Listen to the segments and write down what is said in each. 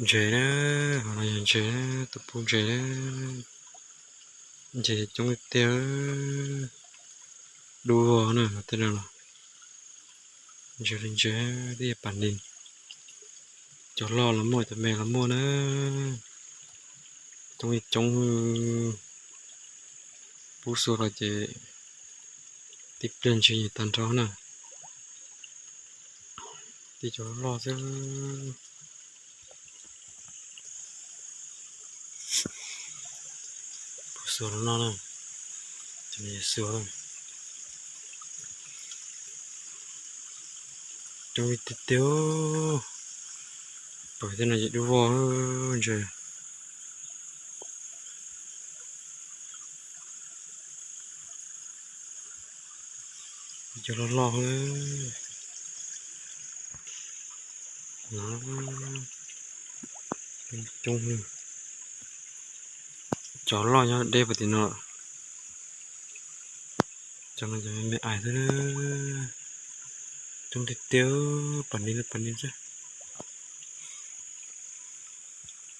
Ntses na, qhov no yog ntses na, tus pub ntses na. Ntses coob tiag tiag, dub vog na tej no los. Ntses li ntses, twb yog pas nis. Cov loj los muaj, cov me los muaj na. Coob li coob, pub xuas los ces tib pliag ntses tag nrho na. Tib cov loj xwb. Pub xuas los no na, cov no yog xuas. Coob li tiag tiag, pawg tej no ces dub vog ntses. Cov loj loj, coob, cov loj nyob deb puag tim no. Cov no cov me me ais xwb, coob tiag tiag, pas nis, pas nis xwb.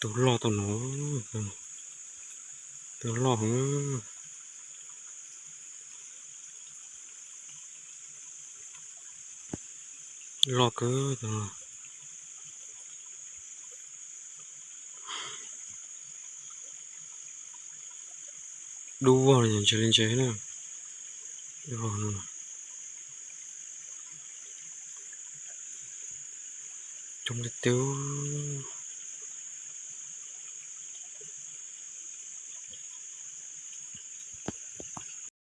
Tus loj tau no, tus loj heev. Loj kawg tus no. Dub vog li ntses li ntses na. Dub vog no. Coob tiag tiag.